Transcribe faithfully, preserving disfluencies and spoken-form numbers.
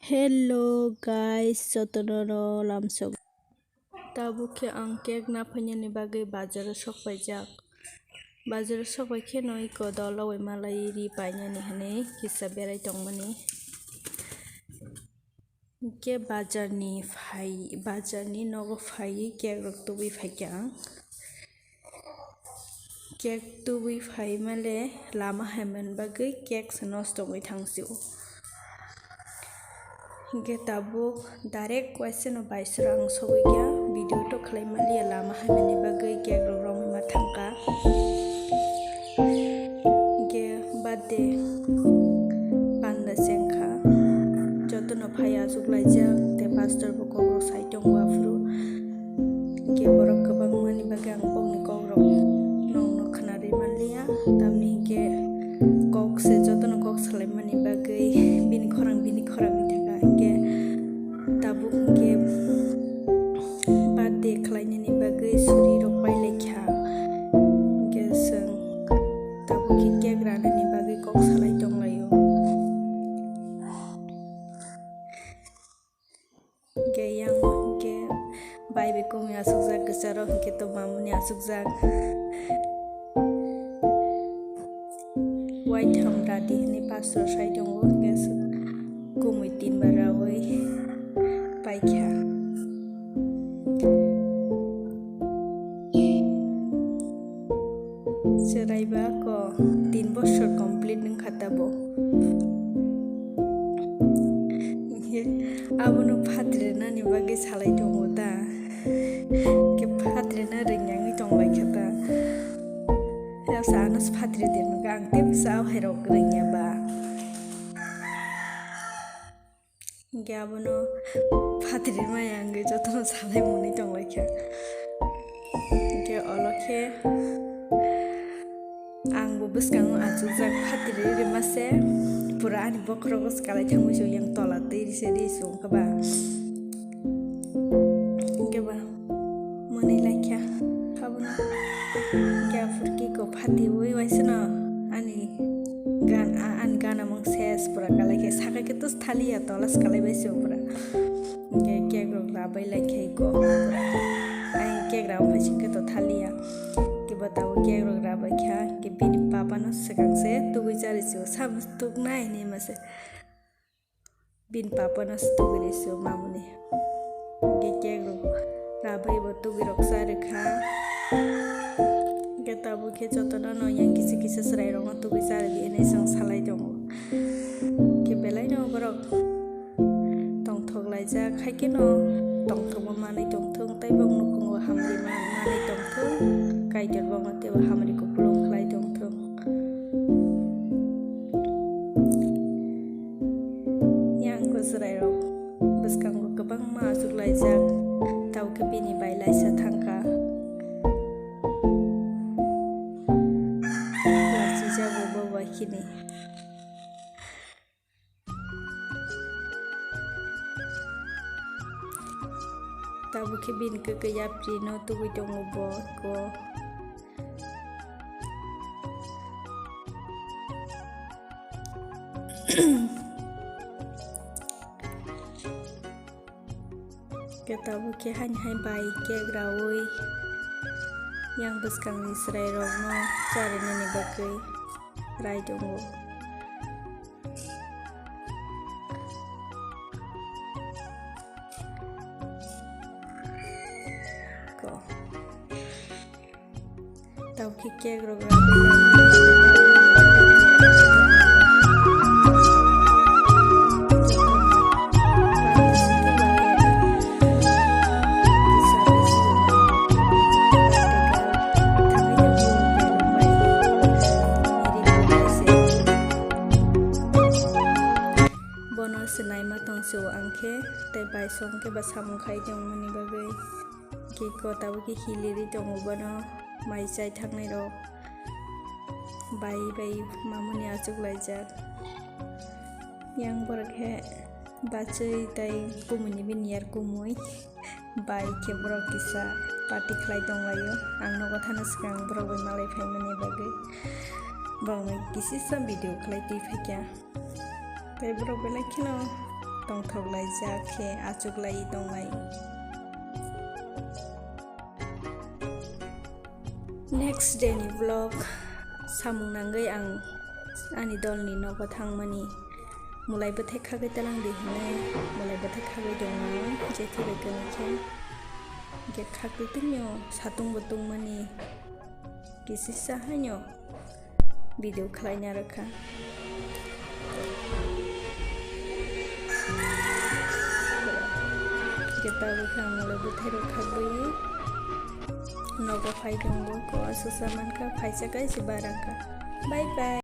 Hello guys, jotono no lamsok. Tabuk khe ang cake na phainani bagwi bazaro sok paijak. Bazaro sok pai kheno iko dol rogwi malai ri painani hinwi kisa berai tongmani. Hinkhe bazarni phai, bazarni nogo phaiwi cake rok tubui phaikha ang. Cake tubui phai male lama haimani bagwi cake se nosto wngwi thang sio. Hinkhe tabuk direct waisano baisora ang sogwi kha, video to khlai maliya lama haimani bagwi cake rok romwi ma thangkha. Hinkhe birthday panda se wngkha, jotono phai achuk laijak tei pastor bo kok rok sai tongo aphuru. Hinkhe borok kwbangmani bagwi ang bokni kok rok nokno khwnarwi manliya, tamni hinkhe kok se jotono kok salaimani bagwi bini khorang bini khorang wngwi thangkha. Hinkhe tabuk hinkhe birthday khlainani bagwi suri rok pai laikha, hinkhe chwng tabuk khe cake ranani bagwi kok salai tonglaio. Hinkhe yang hinkhe bai bai kumi asukjak, kwcharo hinkhe to mamuni asukjak. Waitham radi hinwi pastor sai tongo, hinkhe aswk kumui tinba rawi paikha. Chwrai ba ko tin bosor complete wngkha tabuk. Abono phatri rwnani bagwi salai tongo ta. Khe phatri rwna rwngya wngwi tonglaikha ta. Tei sa ano se phatri di wngkha, ang tei bwsa o hai rok rwngya ba. Hinkhe abono phatri maya wngwi jotono salai mwnwi tonglaikha. Hinkhe olo khe ang bo bwskango achukjak phatri rwma se pura ani bokhorogo swkalai thangwi se yang tola twi rwse ri se wngkha ba. Hinkhe ba mwnwi laikha abono. Hinkhe aphuru kiko phatiwi waisano ani gan, a-, ani ganamung ses pura kalai khe saka khe to thaliya tola swkalai bai se pura. Hinkhe cake rok rabai lai khe iko pura. Ai cake rok phai singkhe to thaliya. Kiba tabuk cake rok rabai kha, hinkhe bini papa no swkang se tubui charwi se, sabo tuknai hinwi ma se. Bini papa no se tubui rw se mamuni. Hinkhe cake rok rabai bo tubui rok charwi kha. Hinkhe tabuk khe jotono no yang kisa kisa chwrai rok no tubui charwi di hinwi chwng salai tongo. Khe belai no borok tongthok laijak, hai kheno tongthokma manwi tongthok, tei bokno nukhungo hamri ma-, manwi tongthok, Kaitor bokno teibo hamri kupulung khlai tongthok. Yang bo chwrairok bwskango kwbangma achuk laijak, tabuk khe bini bai laisa thangkha. Lachijago bo bai khini. Tabuk khe bini kwkwi yapri no tubui tongo bo ko. Khe tabuk khe haini hai bai cake raui yang bwskangni chwrairokno charinani bagwi rai tongo. Ko. Tauki cake rok rabai. Bono se naima tong se o ang khe, tei bai song khe ba samung khai tongmani bagwi. Khe ko tabuk khe hiliri tongo bono mai chai thangnairok bai bai mamuni achuk laijak. Yang borok khe bachwi tei kumui ni bini yar kumui bai khe borok kisa party khlai tonglaio. Ang nogo thana swkang borok bai malai phaimani bagwi borokni kisisa video khlai twi phaikha. Tei borok belai kheno tongthok laijak khe achuk lai tongnai. Next day ni vlog, samung nangwi ang ani dol ni nogo thangmani, mulai bwthai khagwi talang di hinwi, mulai bwthai khagwi tongmani, je thwibai kwrwi khe, je khagwi tongmio satung bo tongmani, kisisa haino video khlaina rwkha. Khe tabuk khe ang mulai bwthai rok khagwi nogo phai tongo, ko aswsa mankha, phaisa kaisa barangkha. Bye bye.